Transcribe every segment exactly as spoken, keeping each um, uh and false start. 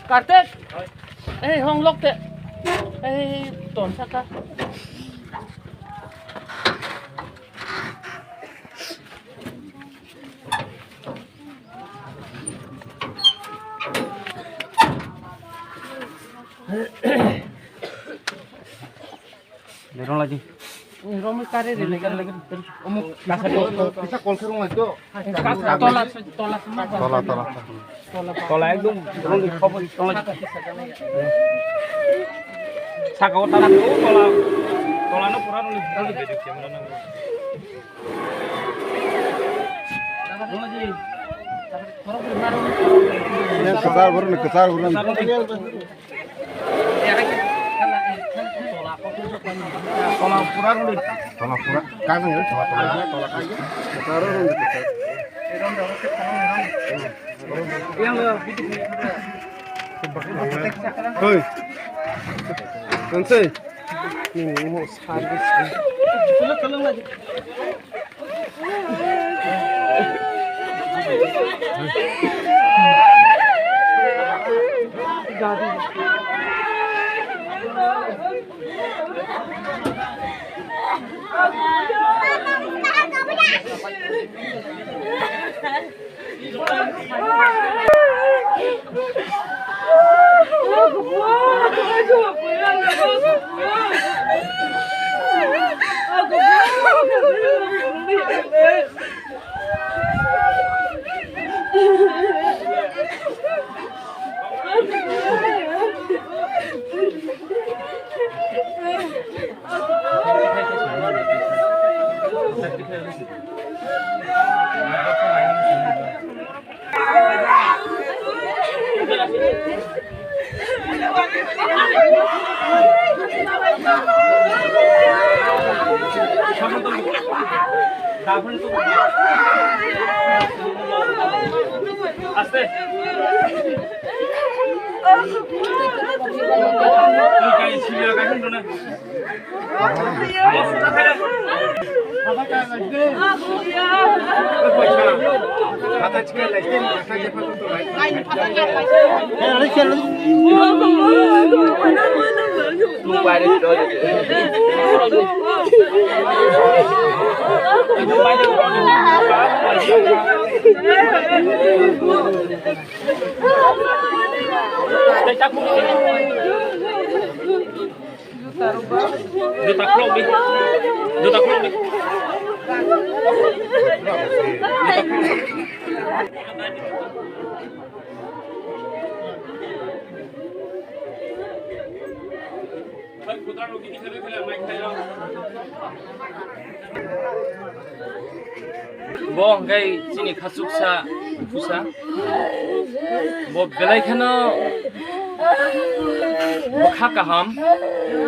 Kartik, eh, hong lok te, eh, ton saka. Lerong lagi. Lerong kare re. Kisa kol khe rong lai to. Tola, tola. Tola ekdom rong di khobo tola. Saka o tala o tola. Tola no pura rong di. Kwchar bwrwni, kwchar bwrwni. Tola pura rwdi. Tola pura. Kajang ya, tola pura. Tola pura. Kwchar bwrwni, kwchar. Hoi. Kansai. Nini mo service. Aste. Juta khulokdi. Juta khulokdi. Juta khulokdi. Bo hwnkhe chini khachuksa bwsa. Bo belai kheno bwkha kaham,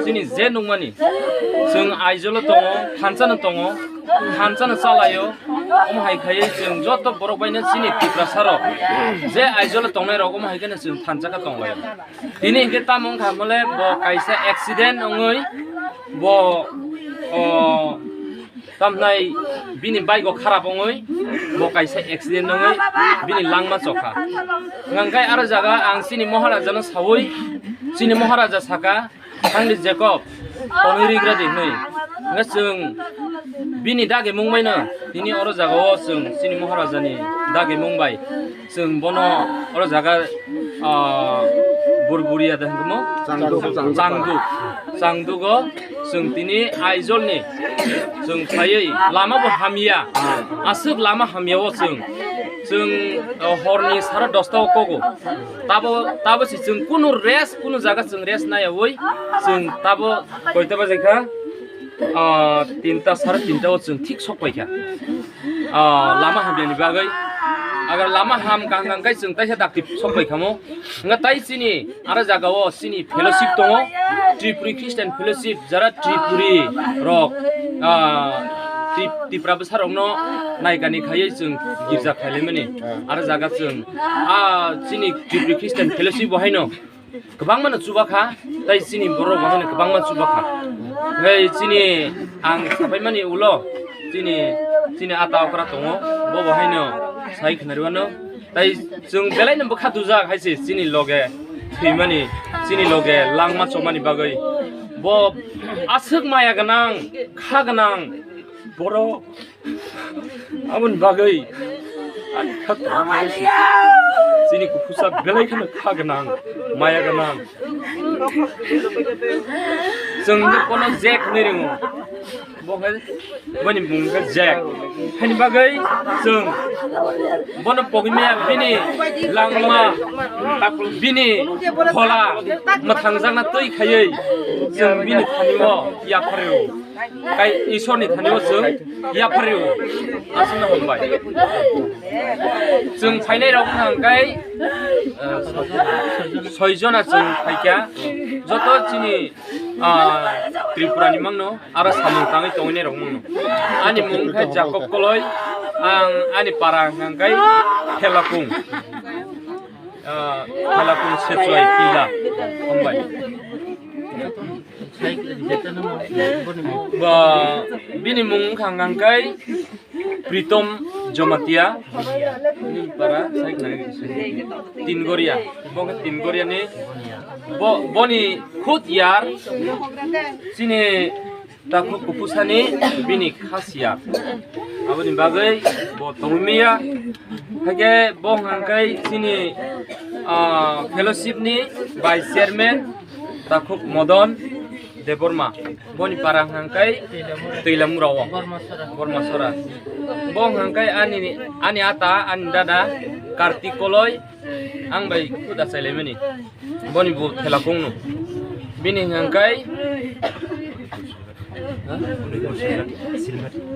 chini je nukmani. Chwng Aizawl-o tongo, thansa-no tongo, thansa-no chalaio. Omo hai khaiwi chwng joto borok baino chini Tiprasa rok je Aizawl-o tongnai rok omo hai kheno chwng thansa khe tonglaio. Tini hwnkhe tamo wngkha hwnle bo kaisa accident wngwi bo, o, tamhnai bini bike o kharap wngwi bo kaisa accident wngwi bini langma chokha. Hwnkhe aro jaga ang chini Maharaja no sawi, chini Maharaja saka, "Thangdi Jacob, tonwi rigra di," hwnwi. Hwnkhe chwng bini dagimung baino tini oro jaga o chwng chini Maharaja ni dagimung bai chwng bono oro jaga, ah, Burburia de hwnmo? Changduk, Changduk. Changduk. Changduk o chwng tini Aizawl ni chwng phaiwi lama bo hamya. Ah. Aswk lama hamya o chwng, chwng, ah, hor ni sara dosta o kogo. Tabo, tabo si chwng kunu rest, kunu jaga chwng rest naiyawi chwng tabo koita baje kha? Ah, tinta, sara tinta o chwng thik sok pai kha. Ah, lama hamya ni bagwi. Agar lama ham kaham khe chwng taisa dakti sok bai khamo. Wngkha tai chini aro jaga o chini fellowship tongo, Tripuri Christian Fellowship, jara Tripuri rok, ah, Tri-, Tipra bwsa rokno naikani khaiwi chwng girja khailaimani. Aro jaga chwng, ah, chini Tripuri Christian Fellowship bo haino kwbangma no chuba kha, tai chini borok bo haino kwbangma chuba kha. Hwnkhe chini ang sapaimani ulo chini, chini ata okra tongo, bo bo haino sai khnarwano. Tai chwng belai no bwkha dujak hai se chini loge thwimani, chini loge langma chomani bagwi. Bo aswk maya gwnang, kha gwnang borok. Aboni bagwi ani kha tongo. Chini kuphusa belai kheno kha gwnang, maya gwnang. Chwng kono Jack hinwi ringo. Bo khe boni mung khe Jack. Haini bagwi chwng bono pogwi maya bini langma, bini phola mwthangjakna twi khaiwi chwng bini thani o yapharwi o. Kai Ishorni thani o chwng yapharwi o. Aswkno hambai. Chwng phainai rok wngkha hwnkhe, eh, soi jona chwng phaikha. Joto chini, ah, Tripura ni mangno aro samung tangwi tongwi nai rok mangno. Ani mung khe Jacob Koloi, ang ani para hwnkha hwnkhe Phelakung. Ah, Phelakung Sechuai Killa. Hambai. Ba, bini mung wngkha hwnkha hwnkhe Pritom Jomatia, bini para sai khna Tingoria, bo khe Tingoria ni, bo, boni khud yar, chini takhuk kuphusani bini khas yar. Aboni bagwi bo tongwi maya, haikhe bo hwnkha hwnkhe chini, ah, fellowship ni vice chairman takhuk Modon Debbarma, boni para hwnkha hwnkhe Twilamura o, Bormasora. Bo hwnkha hwnkhe ani, ani ata, ani dada Kartik Koloi, ang bai kuda chailaimani. Boni bo Phelakungno. Bini hwnkha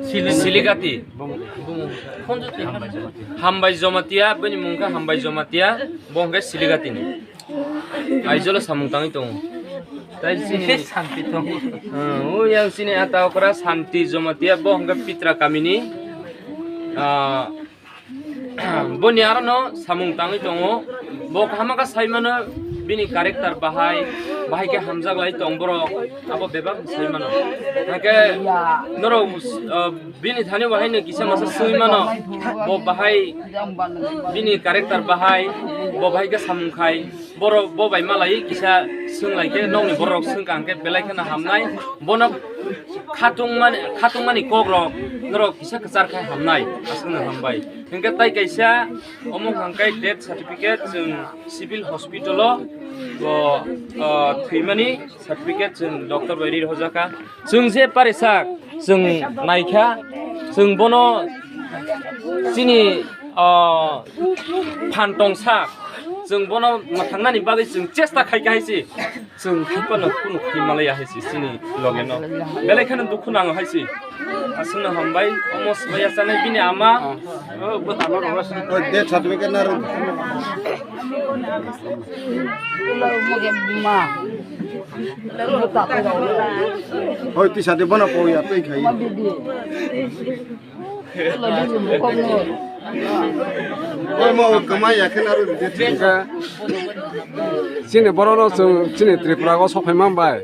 hwnkhe Siligati. Hambai Jomatia, bini mung khe Hambai Jomatia, bo hwnkhe Siligati ni. Aizawl o samung tangwi tongo. Tai chini Santi tongo. Hmm, o yang chini ata okra Santi Jomatia, bo hwnkhe Pitra kamini. Ah, boni aro no samung tangwi tongo. Bo kaham kha sai mano, bini character bahai, bahai khe hamjak lai tong borok. Abo bebak sai mano. Hake norok, ah, bini thani bahai no kisa masa swi mano. Bo bahai bini character bahai, bo bahai khe samung khai. Borok bo bai malai kisa swng lai khe nokni borok swng kha hwnkhe belai kheno hamnai. Bono khatung mani, khatung mani kok rok norok kisa kwchar khai hamnai, aswkno hambai. Hwnkhe tai kaisa omo hwnkhe death certificate chwng civil hospital o, o, o, thwimani certificate chwng doctor bai ri rwjakha. Chwng je parisak, chwng naikha, chwng bono chini, ah, phan tongsa, chwng bono mwthangnani bagwi chwng chesta khaikha hai se, chwng haphano kunu khaimaliya hai se chini loge no. Belai kheno dukhu nango hai se. Aswkno hambai, omo swmaiya chanai bini ama. O, death certificate na rw. Hoi, tisa de bono po ya, tei khai. Hoi, mo kamai ya, khe na rw de. Chini borok no chwng chini Tripura o sok phai man bai.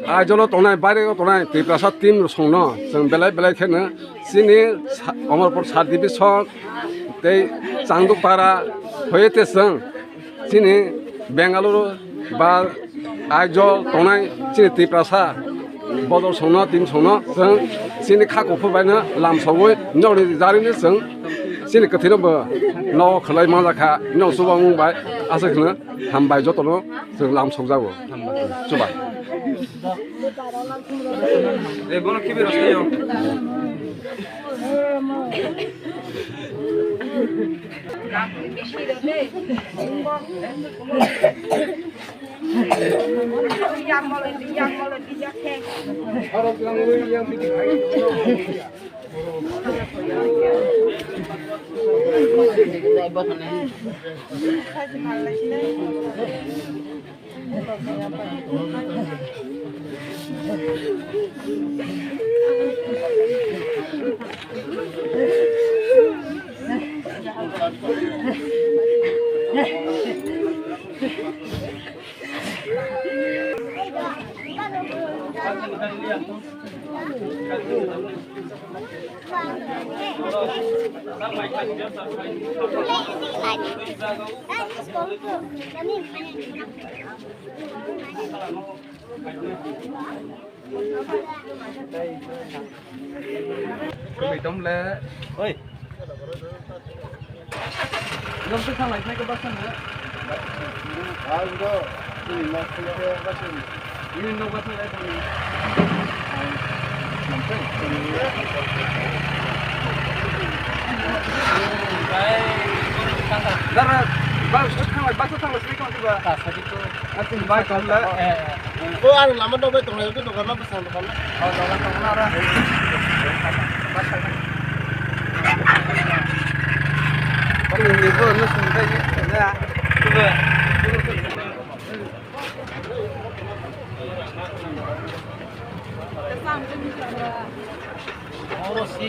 Aizawl o tongnai, baire o tongnai Tiprasa team rok songno chwng belai belai kheno chini sa-, Omorpur sub division tei Changdukpara hoite chwng chini Bengaluru ba Aizawl tongnai chini Tiprasa bodol songno, team songno chwng chini kha kuphur baino lamsogwi nokni jarini chwng chini kwthwino bo nogo khwlai manjakha, nok chubamung bai aswk hwno hambai jotono. Chwng lam sokjago. Chuba. Eh, bono kibi rw sayo. Oi. Nokto thang lai khnai khe bus thang na? Ah, bro. Ini nok thang khe bus thang. Ini nok bus thang lai thang. Dara, bus thang lai, bus thang lai sini kau tiba. Bai tong le. Bo ang lama dok bai tong lai, dokan na bwsang dokan na. Oh, dokan tong na ra. Ni bo no sung dai ni. Ya. Oro si.